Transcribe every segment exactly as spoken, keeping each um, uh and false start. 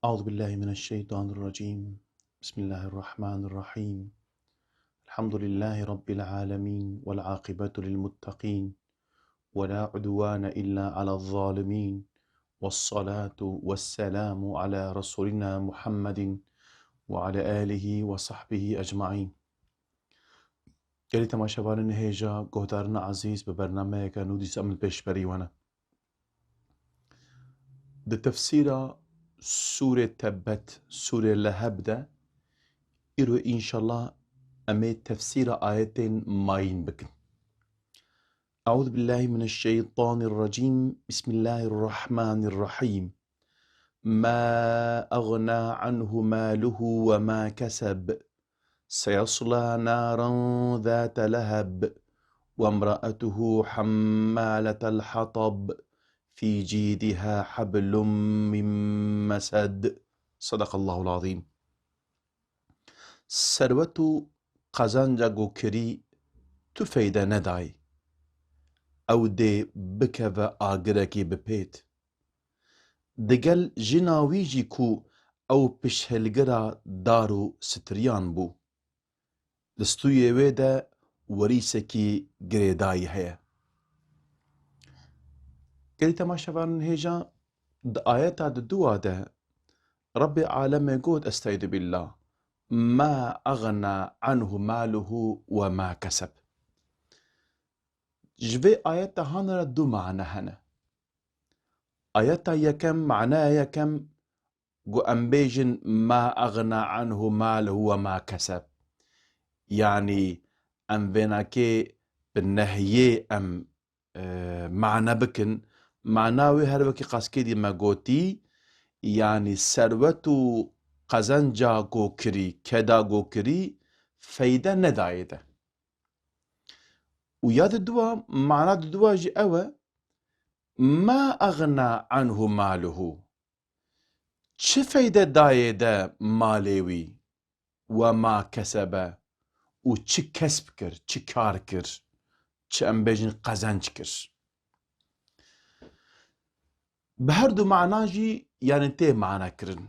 أعوذ بالله من الشيطان الرجيم. بسم الله الرحمن الرحيم. الحمد لله رب العالمين، والعاقبة للمتقين، ولا عدوان إلا على الظالمين، والصلاة والسلام على رسولنا محمد وعلى آله وصحبه أجمعين. Gelî temaşevanên hêja, guhdarên ezîz, bi bernameyeke nû dîsa min pêşberî we ne. Di tefsîra Sûrê Tebbet, Sûrê Leheb de, îro înşallah em ê tefsîra ayetên mayîn bikin. أعوذ بالله من الشيطان الرجيم. بسم الله الرحمن الرحيم. ما أغنى عنه ماله وما كسب. سيصلى نارا ذات لهب. وامرأته حمالة الحطب. في جيدها حبل من مسد. صدق الله العظيم. Serwet û qezenca ku kirî tu feyde nedayê. Ew dê bikeve agirekî bi pêt. Digel jina wî jî ku ew pişhilgira dar û stiriyan bû. Li stûyê wê de werîsekî girêdayî heye. Gelî temaşevanên hêja, di ayeta di dua de Rebbê alemê got, Estaizu billah, "Ma aghna anhu maluhu ve ma keseb." Ji vê ayeta han re du mane hene. Ayeta yekem, maneya yekem, ku em bêjin, "Ma aghna anhu maluhu ve ma keseb." Yanî em vênakê bi nehyê em, e, mane bikin. Mana wê her wekî qaskêdî me gotî, yanî serwet û qezenca ku kirî, keda ku kirî, feyde nedayê te. Û ya di dua, mana di dua jî ew e, "Ma aghna anhu maluhu." Çi feyde dayê de malê wî? "Ve ma kesebe", û çi kesb kir, çi kar kir, çi em bêjin qezenc kir. Bi her du mana jî, yanî, tê mane kirin.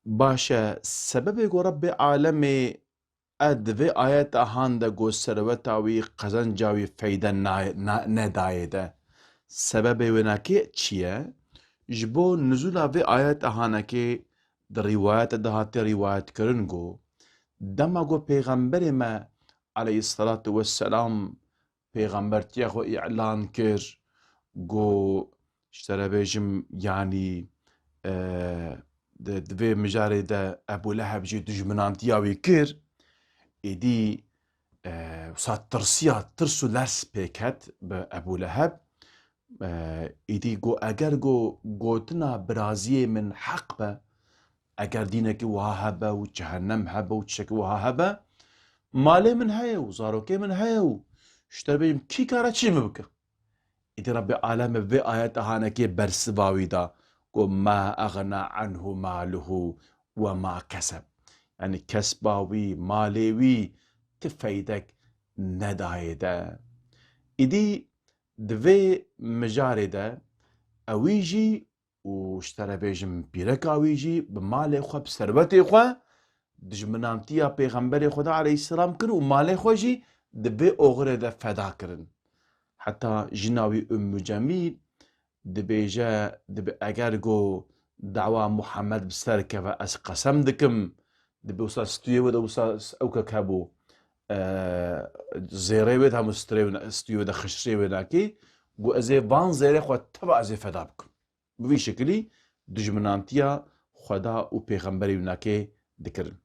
Baş e, sebebê ku Rebbê alemê e di vê ayeta han de ku serweta wî, qezenca wî feyde na-, na-, nedayê de. Sebebê wênakê çi ye? Ji bo nuzula vê ayeta hanekê di rîwayete de hatiye rîwayetkirin ku dema ku Pêxemberê me aleyhisselatu vesselam pêxembertiya xwe îlan kir, got, ji te re bêjim, yanî, e, di, di vê mijarê de Ebû Leheb jî dijminantiya wî kir, êdî, e, wisa tirsiya, tirs û lers pêk ket bi Ebû Leheb. E, êdî got, eger got, gotina biraziyê min heq be, eger dînekî wiha hebe û cehennem hebe û tiştekî wiha hebe, malê min heye û zarokê min heye û ji te bêjim kî kare çi min bike? Îdî Rebbê alem bi vê ayeta hanekê bersiva wî da, got, "Ma aghna anhu maluhu ve ma keseb." Yanî kesba wî, malê wî ti feydek nedayê de. Îdî di vê mijarê de ewî jî û ji te re bêjim pîreka wî jî bi malê xwe, bi serwetê xwe, dijminantiya Pêxemberê Xweda aleyhisselam kir û malê xwe jî di vê oxirê de feda kirin. Heta jina wî Ummû Cemîl dibêje, dibe, eger go dawa Muhammed bi ser keve, ez qesem dikim, dibe wisa stûyê wê de wisa ewkek hebû, e, zêrê wê de hemû stirê wê ne-, stûyê wê de xişrê wê nakê, go ez ê van zêrê xwe teva ez ê feda bikim. Bi vî şekilî dijminantiya Xweda û Pêxemberê wî nakê dikirin.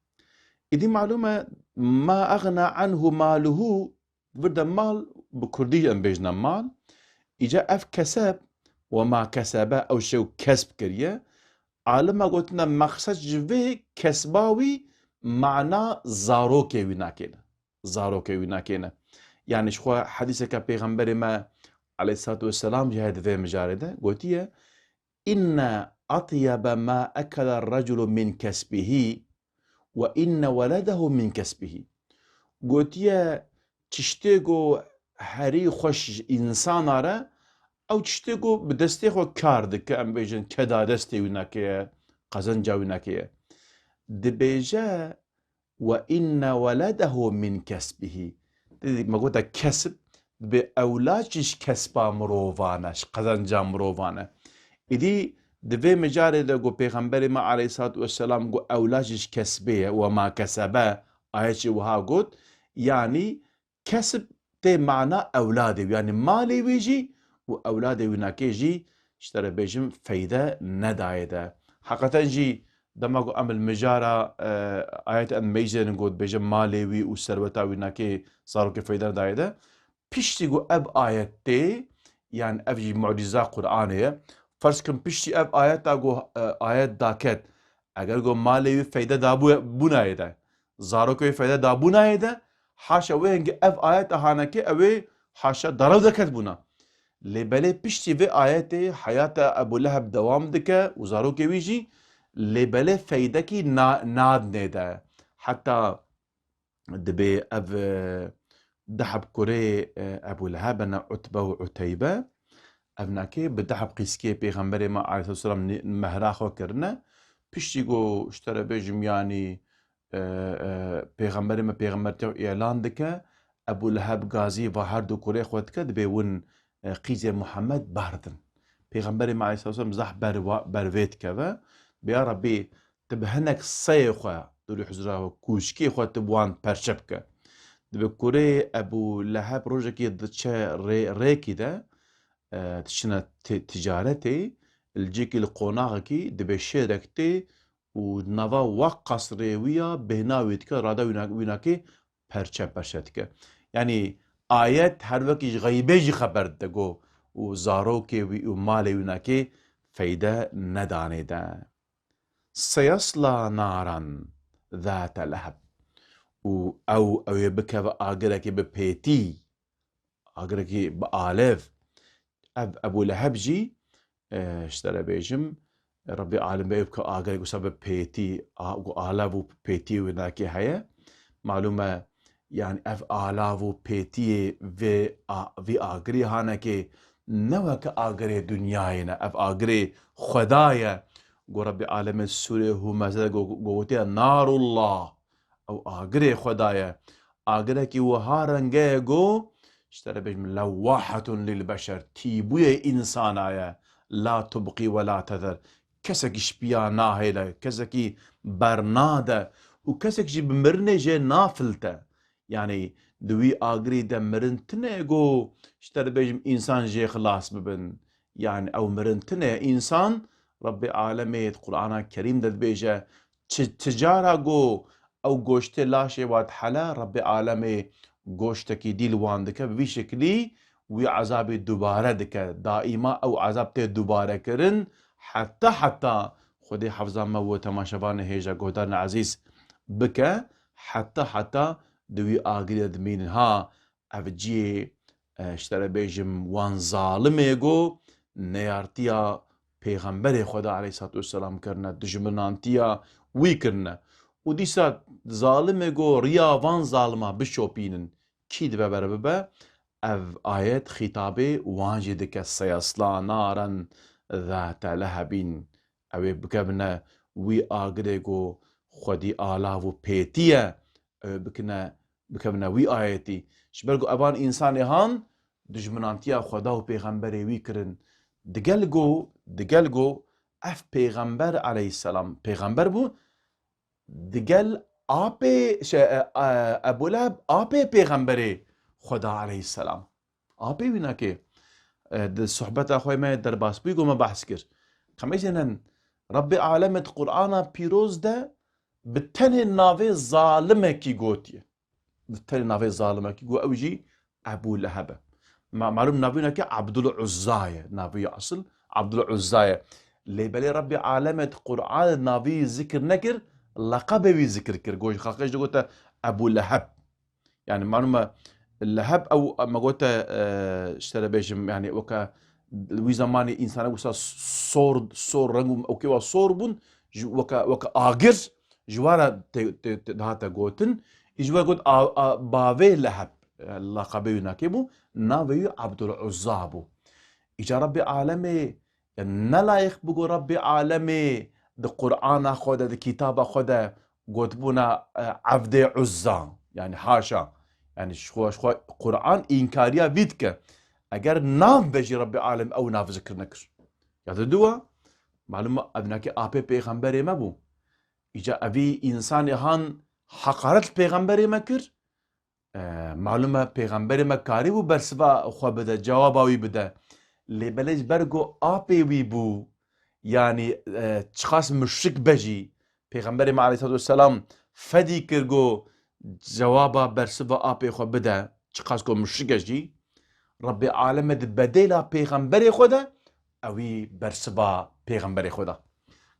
Îdî malûm e, "Ma aghna anhu maluhu", vir de mal, bi kurdî em bêjine mal. Îca ev keseb, "ve ma kesebe", ew şew kesb kiriye. Alima gotine mexsed ji vê kesba wî mana zarokê wî nakêne. Zarokê wî nakêne. Yanî ji xwe hedîseke Pêxemberê me aleyhissalatu vesselam jî heye di vê mijarê de gotiye, "Inne atyebe ma ekele reculu min kesbihi ve inne weledehu min kesbihi." Gotiye, tiştê ku herî xweş ji însana re, ew tiştê ku bi destê xwe kar dike, em bêjin keda destê wî nakeye, Qezenca wînakê ye. Dibêje, "Ve inne weledehu min kesbihî." Dibê, me gote kesb, dibê ewlad jî ji kesba mirovan e, ji qezenca mirovan e. Îdî di vê mijarê de ku Pêxemberê me aleyhissalatu vesselam got, "Ewlad jî ji kesbê ye, ve ma kesebe", ayet jî wiha got, yanî kesb tê mana ewladê wî, yanî malê wî jî û ewladê wînakê jî, ji te re bêjim, feyde nedayê de. Heqeten jî dema ku em li mijara, e, ayet em meyzênin ku dibêje malê wî û serweta wînakê zarokê feyde nedayê de. Piştî ku ev ayet tê, yanî ev jî mucîza Qur'anê ye. Ferz kin piştî ev ayeta ku, e, ayet daket, eger ku malê wî feyde dabû-, bûnayê de, zarokê wî feyde dabûnayê de, haşa wê hingê ev ayeta hanekê ew ê haşa derew deket bûna. Lê belê piştî vê ayetê heyata Ebû Leheb dewam dike û zarokê wî jî, lê belê feydekî na-, nadinê de. Heta dibê ev, e, du heb kurê, e, Ebû Leheb ne, Utbe û Uteybe. Ev nakê bi du heb qîskê Pêxemberê me aleyhisselam nî-, mehra xwe kirine. Piştî ku ji te re bêjim, yanî, e, e, Pêxemberê me pêxembertiya îlan dike, Ebû Leheb gazî va her du kurê xwe dike, dibê win, e, qîzê Muhammed berdin. Pêxemberê me aleyhisselam zehf ber wa-, ber vê dikeve. Bê ya Rebbî, tu bi hinek seyê xwe, dûrî huzra xwe, kûşkê xwe tu bi wan perçe bike. Dibê kurê Ebû Leheb rojekê diçe rê-, rêkî de, e, diçine ti-, ticaretê, li cihekî li qonaxekî dibê şêrek tê û nava wa qesrê wî ya bêhna wî dike, rada wîna-, wînakê perçe perçe dike. Yanî ayet her wekî ji xeybê jî xeber dide ku û zarokê wî û malê wînakê feyde nedanê de. Seyasla naran zate leheb. Û ew, ew ê bikeve agirekî bi pêtî, agirekî bi alev. Ev Ebû Leheb jî, e, ji te re bêjim, Rebbî alim bê bike agirek wisa bi pêtî, a-, ku alev û pêtî wînakê heye. Malûm e, yanî ev alav û pêtiyê vê a-, vî agirê hanekê ne weke agirê dinyayê ne. Ev agirê Xweda ye. Ku Rebbî alemê sûrê Humeze de go-, go-, gotiye, "Narullah." Ew agirê Xweda ye. Agirekî wiha renge ye ku, ji te re bêjim, "Lewwahetun lil beşer." Tîbûyê însana ye. "La tubqî we la tezer." Kesekî ji piya nahêle, kesekî bernade û kesek jî bi mirinê jê nafilte. Yanî di wî agirî de mirin tine ku, ji te re bêjim, însan jê xilas bibin. Yanî ew mirin tine, însan, Rebbê alemê di Qur'ana Kerîm de dibêje, çi, çi cara ku ew goştê laşê wa dihele, Rebbê alemê goştekî dî li wan dike, bi vî şeklî wî ezabê dubare dike. Daîma ew ezab tê dubarekirin, heta, heta Xwedê hefza me û temaşevanê hêja guhdarên ezîz bike, heta, heta di wî agirê de dimînin. Ha, ev cihê, e, ji te re bêjim, wan zalimê ku neyartiya Pêxemberê Xweda aleyhissalatu vesselam kirine, dijminantiya wî kirine. Û dîsa zalimê ku riya van zalima bişopînin, kî dibe bere bibe, ev ayet xîtabê wan jî dike, "Seyasla naren zate lehebîn." Ew ê bikevine wî agirê ku xwedî alav û pêtî ye, ew ê bikine, bikevine wî ayetî. Ji ber ku evan însanê han dijminantiya Xweda û pêxemberê wî kirin. Digel ku, digel ku ev pêxember aleyhisselam pêxember bû, digel apê, şey, e, e, Ebû Leheb apê pêxemberê Xweda aleyhisselam. Apê wînakê, e, di sohbeta xwe me derbas bûyî ku me behs kir. Qemêzênen Rebbê alemê di Qur'ana pîroz de bi tenê navê zalimekî gotiye. Bi tenê navê zalimekî got, ew jî Ebû Leheb e. Ma-, malûm navê wînakê Abdul Uzza ye. Navê wî esil Abdul Uzza ye. Lê belê Rebbê alemê di Qur'anê navê wî zikir nekir, leqebê wî zikir kir. Got, xalqê jî digote Ebû Leheb. Yani, malûm e, Leheb ew, me gote, e, ji te re bêjim, yani, weke wî zamanî însanek wisa sor, sor reng û ew kêwa sor bûn, ji, weke, weke agir, ji wa re tê, tê, tê, dihate gotin. Î ji we got a, a, bavê Leheb, e, laqebê wî nakê bû, navê wî Abdul Uzza bû. Îca Rebbê alemê, e, nelayiq bû ku Rebbê alemê di Qur'ana xwe de, di kitaba xwe de gotibûna, e, Evdê Uzza. Yani haşa. Yani ji xwe, ji xwe Qur'an înkariya vî dike. Eger nav be jî Rebbê Alem ew nav zikir nekir. Ya di dua, malum e, ev nakê apê pêxemberê me bû. Îca evî însanê han heqaret li pêxemberê me kir. E, malum e, pêxemberê me karî bû bersiva xwe bide, cewaba wî bide. Lê belê ji ber ku apê wî bû, yanî, e, çiqas muşrik be jî, pêxemberê me aleyhisselatu vesselam fedî kir ku cewaba bersiva apê xwe bide, çiqas ku muşrik e jî, Rebbê Alemê di bedêla pêxemberê xwe de, ewî bersiva pêxemberê xwe de.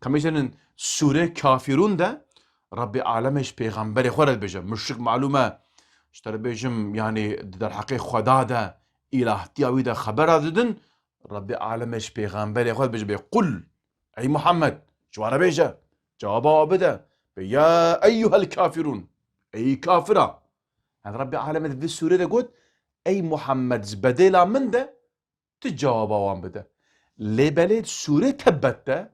Ka mêjdenin sûrê Kafirûn de Rebbê Alemê ji pêxemberê xwe re dibêje. Muşrik malûm e, ji te re bêjim, yanî di derheqê Xweda de, îlahtiya wî de xebera didin, Rebbê Alemê ji pêxemberê xwe dibêje bê, "Qul, ey Muhammed, ji wan re bêje, cewaba wa bide." Bê, "Ya eyyuhel kafirûn, ey kafira." Yani Rebbê Alemê di vî sûrê de got, "Ey Muhammed, ji bedêla min de tu cewaba wan bide." Lê belê di sûrê Tebbet de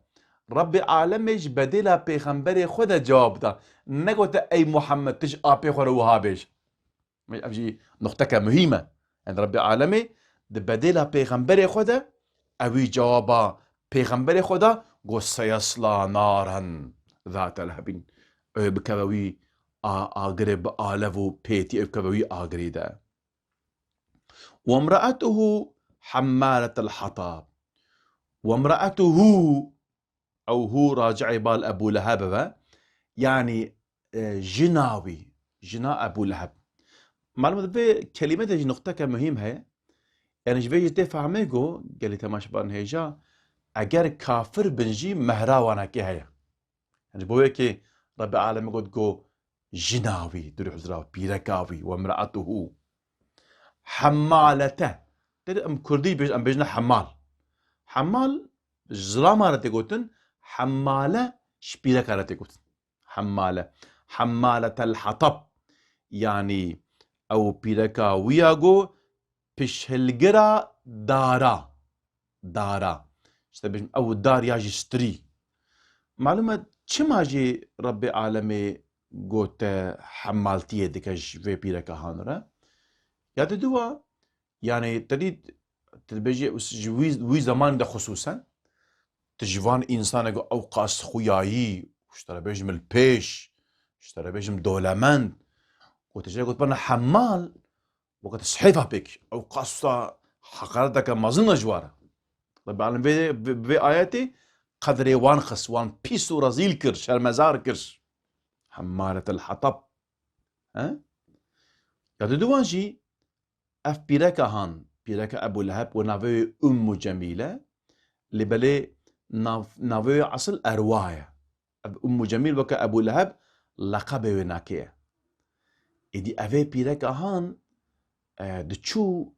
Rebbê Alemê ji bedêla pêxemberê xwe de cewab da. Negote, "Ey Muhammed, tu ji apê xwe re wiha bêje." Ev jî nuqteke muhîm e. Yani Rebbê Alemê di bedêla pêxemberê xwe de ewî cewaba pêxemberê xwe da, got, "Seyesla naren zate lehebîn." Ew bikeve wî a-, agirê bi alev û pêtî, ew bikeve wî agirî de. "Wemra'etuhu hemmaletel hatab." "Wemra'etuhu", ew hu raci'ê bal Ebû Leheb e, yanî, e, jina wî, jina Ebû Leheb. Malum di vê kelîme de jî nuqteke muhîm heye. Yani ji vê jî tê fehmê ku gelî temaşevan hêja, eger kafir bin jî mehra wanakê heye. Yani ji bo yekê Rebbê Alemê got ku jina wî, dûrî huzra, pîreka wî, "Wemra'etuhu hemmalete." Tê de em kurdî bêj-, em bêjine hemmal. Hemmal ji zilama re tê gotin, hemmale ji pîreka re tê gotin. Hemmale. Hemmaletel hatab. Yanî ew pîreka wî ya ku pişhilgira dara. Dara. Ji te bêjim ew dar ya jî strî. Malum e, çima jî Rebbê Alemê gote hemmaltiyê dike ji vê pîreka han re? Ya di dua, yani te dît, tu dibêjî ji wî, wî zemanî de xusûsen, tu ji van însanê ku ew qas xuyayî, ji te re bêjim li pêş, ji te re bêjim dolemend, û tu jê re gotibana hemmal, weke tu sihêfa pêk, ew qas wisa heqareteke mezin e ji wa re. Rebbê Alem vê, vê, vê ayetê qedrê wan xist, wan pîs û rezîl kir, şermezar kir. Hemmaletel hatab. He? Ya di duwan jî ev pîreka han, pîreka Ebû Leheb, û navê wê Ummu Cemîl e, lê belê nav-, navê wê esil Erwa ye. Ev Ummu Cemîl weke Ebû Leheb leqebê wê nakê ye. Êdî evê pîreka han, e, diçû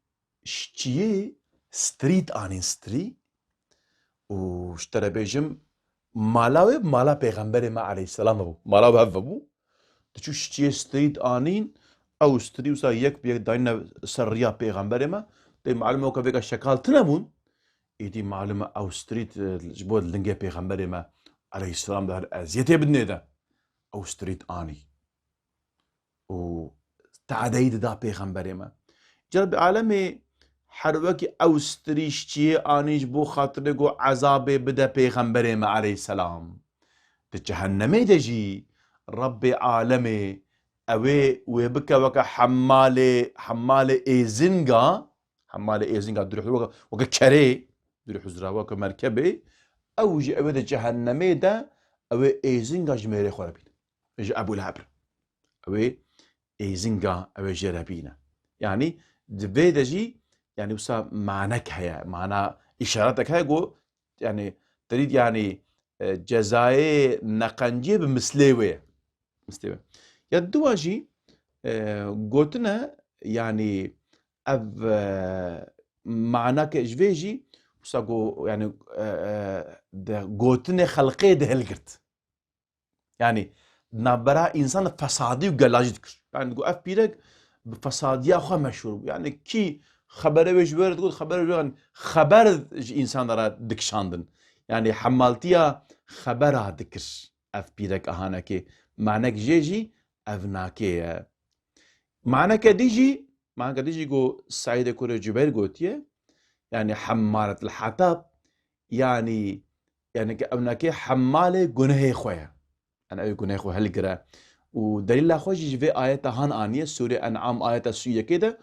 ştiyê strî dianîn, strî. Û ji te re bêjim, mala wê mala pêxemberê me aleyhisselam bû. Mala wê hev bû. Diçû ştiyê strî dianîn, ew strî wisa yek bi yek dayîne ser riya pêxemberê me. Tê malum e weke vêka şekal tune bûn. Êdî malum e ew strî, e, ji bo lingê pêxemberê me aleyhisselam de her eziyetê bidinê de. Ew strî dianî. Û teadeyî dida pêxemberê me. Ca Rebbê Alemê her wekî ew strî ştiyê anî ji bo xatirê ku ezabê bide pêxemberê me aleyhisselam. Di cehennemê de jî Rebbê Alemê ew ê wê bike weke hemmalê, hemmalê êzinga, hemmalê êzinga dûrî huzra weke, weke kerê, dûrî huzra weke merkebê, ew jî ew ê di cehennemê de ew ê êzinga ji mêrê xwe re bîne. Ji Ebû Leheb re. Ew ê êzinga ew ê jê re bîne. Yanî di vê de jî, yanî wisa manek heye, mana îşaretek heye ku, yanî te dît, yanî, e, cezayê neqenciyê bi mislê wê ye. Mislê wê. Ya duwa jî, e, gotine, yanî ev, e, manake ji vê jî, wisa ku, yanî, e, e, di gotinê xelqê de hilgirt. Yanî, navbera însan fesadî û gelajî dikir. Yanî, digot, ev pîrek bi fesadiya xwe meşhûr bû. Yanî, kî xebere wê ji wê re digot, xebere wê, yanî, xeber ji însan re dikişandin. Yanî, hemmaltiya xebera dikir ev pîrek ahanekê. Manek jê jî evnakê ye. Maneke dî jî, maneke dî jî ku Seîdê kurê Cubeyr gotiye, yanî hemmalet el hatab, yanî, yanî ke ewnekê hemmalê gunehê xwe ye. Yanî ew gunehê xwe hilgire. Û delîla xwe jî ji vê ayeta han aniye, Sûrê En'am ayeta sî û yekê de,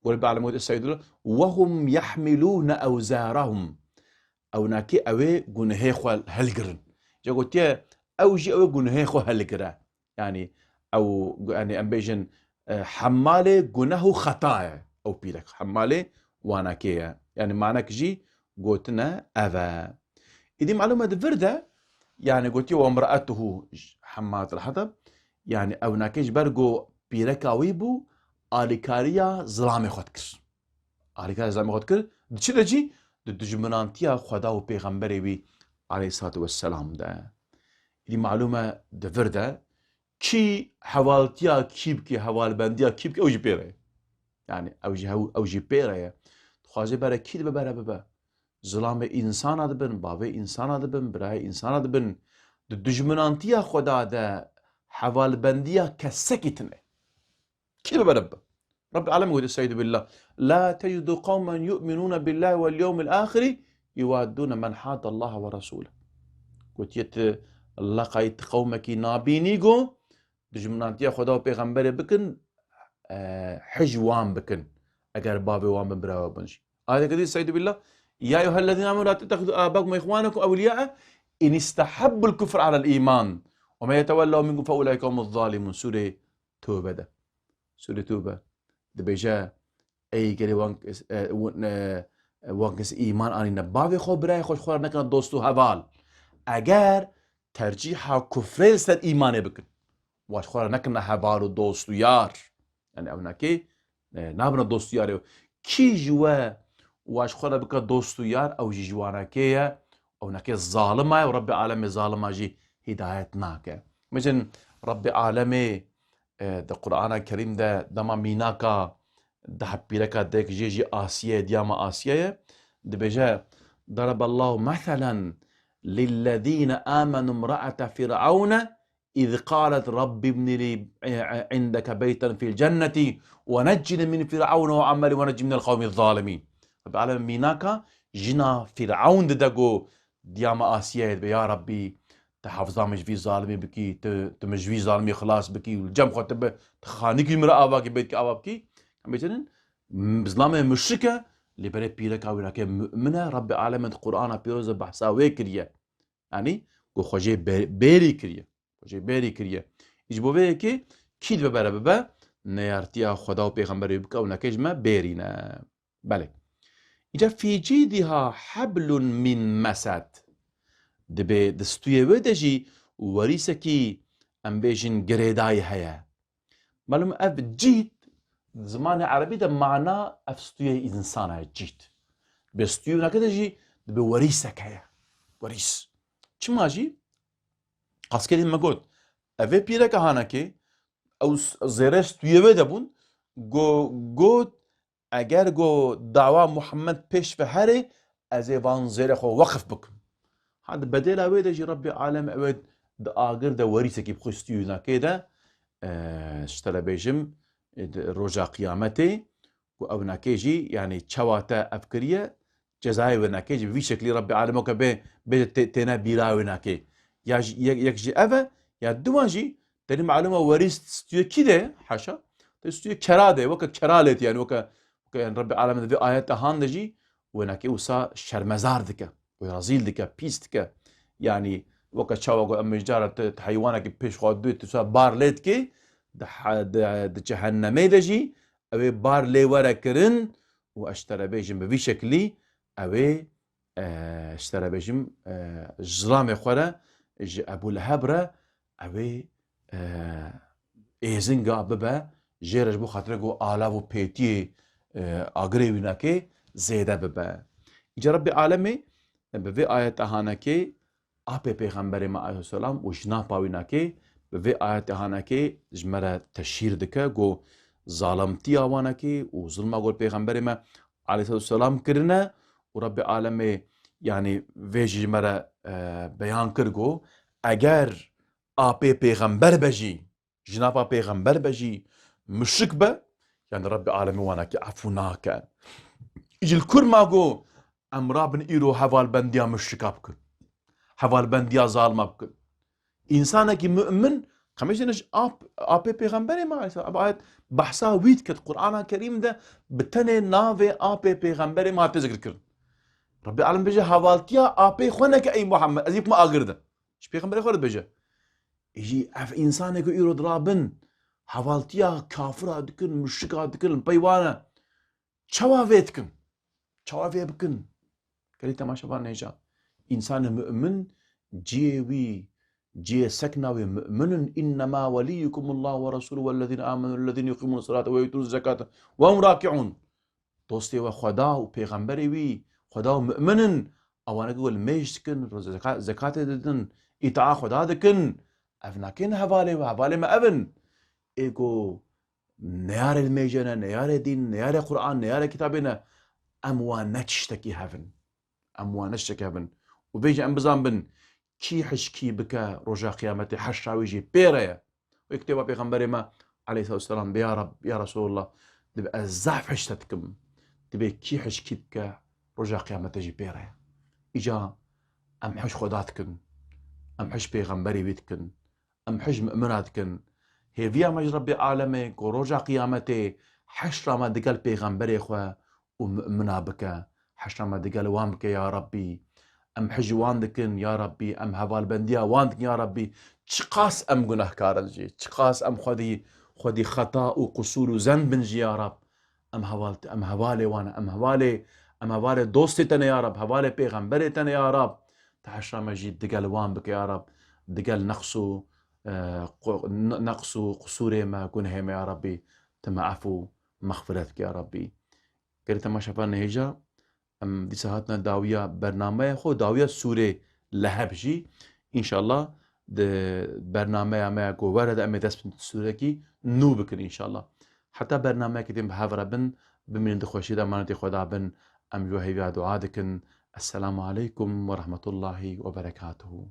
û Rebbi Alem gotiye Seîdullah, "Wehum yehmilûne ewzarahum." Ewnekê ew ê gunehê xwe hilgirin. Ji gotiye, ew jî ew ê gunehê xwe hilgire. Yanî ew, yanî em bêjin, e, hemmalê guneh û xeta ye ew pîrek. Hemmalê wanekê ye. Yanî manek jî gotine ev e. Îdî malûm e di vir de, yanî gotiye, "Ve imra'atuhu hemmalet el-hatab." Yanî ewnekê ji ber ku pîreka wî bû, alîkariya zilamê xwe dikir. Alîkariya zilamê xwe dikir. Di çi de jî? Di dijminantiya Xweda û Pêxemberê wî aleyhissalatu vesselam de. Îdî malûm e di vir de kî hevaltiya kî bike, hevalbendiya kî bike, ew jî pê re ye. Yanî ew jî hew-, ew jî pê re ye. Dixwaze bere kî dibe bere bibe. Zilamê însana dibin, bavê însana dibin, birayê însana dibin. Di dijminantiya Xweda de hevalbendiya kesekî tune. Kî dibe bere bibe? Rebbi Alem gotiye, Seîdullah, "La tecidu qewmen yu'minûne billahi wel yewmil axiri yuwaddûne men haddallaha ve rasûle." Gotiye, tu leqayî tu qewmekî nabînî ku dijminantiya Xweda û Pêxemberê bikin, e, hij wan bikin, eger bavê wan bin, bira wan bin jî. Ayeteke dî, Seîdullah, "Ya eyyuhellezîne amenu la tettexidû âbâkum ve îxwanakum ewliyâe in istehabbul kufre alel îman ve men yetewellehum minkum fe ulâike humuz zalîmûn." Sûrê Tewbe de. Sûrê Tewbe. Dibêje, "Ey gelê wan kes, e, wan, e, wan kes îman anîne. Bavê xwe, birayê xwe ji xwe re nekine dost û heval. Eger tercîha kufrê li ser îmanê bikin. Wa ji xwe re nekine heval û dost û yar." Yanî ewnekê, e, nabine dost û yarê. Kî ji we wa ji xwe re bike dost û yar, ew jî ji wanekê ye. Ewnekê zalima ye û Rebbê Alemê zalima jî hidayet nake. Bêjin Rebbê Alemê, e, di Qur'ana Kerîm de dema mînaka dehepîreka dek jê jî Asiye, diyama Asiye ye, dibêje, "Daraballahu meselen lillezîne amenu imra'ete Fir'aune iz qalet Rabbi ibni li, e, e, indeke beyten fil cenneti ve neccini min Fir'aune ve ameli ve neccini minel qewmiz zalimîn." Rabbi Alem mînaka jina Fir'aun dide ku diyama Asiyeyê dibe, "Ya Rabbî, tu hefza min ji vî zalimî bikî, tu, tu min ji vî zalimî xilas bikî û li cem xwe tu bi, tu xanîkî min re ava kî, bêtkî ava bikî." Em bêjin, m-, zilamê muşrik e, lê berê pîreka wî nake mu'min e, Rabbê Alemê di Qur'ana Pîroz de behsa wê kiriye. Yanî, ku xwe jê be-, bêrî kiriye. Xwe jê bêrî kiriye. Ji bo vê yekê kî dibe bere bibe, neyartiya Xweda û Pêxemberê bike û neke ji me bêrî ne. Belê. Îca fî cîdiha heblun min mesed. Dibê di stûyê wê de jî werîsekî, em bêjin, girêdayî heye. Malum ev cîd, di zimanê erebî de mana ev stûyê însana ye, cîd. Dibê stûyê winake de jî dibê werîsek heye. Werîs. Çima jî? Qaskerî me got, ev ê pîreka hanekê, ew s-, zêrê stûyê wê de bûn, go-, got, eger go dawa Muhammed pêş ve herê, ez ê van zêrê xwe weqf bikim. Ha, di bedêla wê de jî Rebbê Alem ew ê di agir de werîsekî bi xwe stûyê nakê de, e, ji te re bêjim, e, di roja qiyametê, ku ew nakê jî, yanî çawa te ev kiriye, cezayê wê nakê jî bi vî şeklî Rebbê Alem weke bê, bê tê-, têne bîra wê nakê. Ya jî, yek, yek jî ev e, ya duwan jî, tenê malûm e werî stûyê kî de, haşa, tê stûyê kera de, weke kera lê tê, yanî weke, weke, yanî Rebbê Alem di vê ayeta han de jî, wê nakê wisa şermezar dike, wê rezîl dike, pîs dike. Yanî weke çawa ku em cara tu, tu heywanekî pêş xwe dû, tu wisa bar lê dikê, di he-, di, di cehennemê de jî, ew ê bar lê were kirin û ez ji te re bêjim bi vî şekilî ew ê, e, ji te re bêjim, e, zilamê xwe re ji Ebû Leheb re ew ê, e, êzinga bibe jê re ji bo xatirê ku alav û pêtiyê, e, agirê wî nakê zêde bibe. Îca Rebbê Alemê bi vê ayeta hanekê apê Pêxemberê me aleyhisselam û jina pa wî nakê bi vê ayetê hanekê ji me re teşhîr dike ku zalimtiya wanekê û zilma ku li Pêxemberê me aleyhisselatu vesselam kirine û Rebbê Alemê, yanî vê jî ji me re, e, beyan kir ku eger apê pêxember be jî, jinapa pêxember be jî, muşrik be, yani Rebbê alemê wanekî efû nake. Ji li kur ma ku em rabin îro hevalbendiya muşrika bikin. Hevalbendiya zalima bikin. Însanekî mu'min, qemêşê ji ap-, apê pêxemberê me aleyhisselam. Ev ayet behsa wî dikit. Qur'ana Kerîm de bi tenê navê apê pêxemberê me hate zikirkirin. Rebbê alem bêje, hevaltiya apê xwe neke ey Muhammed, ez ê bikime agir de. Ji pêxemberê xwe re dibêje. Ê jî ev însanê ku îro dirabin, hevaltiya kafira dikin, muşrika dikin, li pey wan e. Çawa vê dikin? Çawa vê bikin? Gelî temaşevan nêja. Însanê mu'min cihê wî, cihê sekna wî mu'min in. "Innema weliyukumullahu ve resuluhu vellezîne amenu ellezîne yuqîmûne salate ve yutûne zekate ve hum raki'ûn." Dostê we Xweda û pêxemberê wî, Xweda û mu'min in. Ewane ku li mêj dikin, zeka-, zekatê didin, îtaa Xweda dikin. Ev nakên hevalê we, hevalê me ev in. Ê ku neyarê li mêje ne, neyarê dîn, neyarê Qur'an, neyarê kitabê ne, em wan ne tiştekî hev in. Em wan ne tiştekî hev in. Û vê jî em bizanbin, kî hişkî bike roja qiyametê, heşra wî jî pê re ye. Wê kitêba pêxemberê me aleyhisselatu vesselam bê, ya Reb, ya Resulullah, dibê ez zehf hişte dikim. Dibê kî hişkî bike roja qiyametê jî pê re ye. Îca em hiş Xweda dikin. Em hiş pêxemberê wî dikin. Em hiş mumina dikin. Hêviya me ji Rebbê alemê ku roja qiyametê heşra me digel pêxemberê xwe û mumina bike. Heşra me digel wan bike ya Rebbî. Em hiş wan dikin ya Rebbî. Em hevalbendiya wan dikin ya Rebbî. Çiqas em gunehkar in jî. Çiqas em xwedî, xwedî xeta û qusûr û zenb in jî ya Reb. Em heval, em hevalê wan, em hevalê, em hevalê dostê te ne ya Rab, hevalê pêxemberê te ne ya Rab. Te heşra me jî digel wan bike ya Rab. Digel neqs û, e, qu-, n-, neqs û qusûrê me, gunehê me ya Rabbî, tu me efû mexfiret bike ya Rabbî. Gelî temaşevan nehêja, em dîsa hatine dawiya bernameyê xwe, dawiya sûrê Leheb jî. Înşallah di bernameya me ya ku were de em ê dest bi sûrekî nû bikin înşallah. Heta bernameyekî din bi hev re bin, bimînin di xweşî de, emanetê Xweda bin. Em ji we hêviya dua dikin. Esselamu aleykum ve rahmetullahi ve berekatuhu.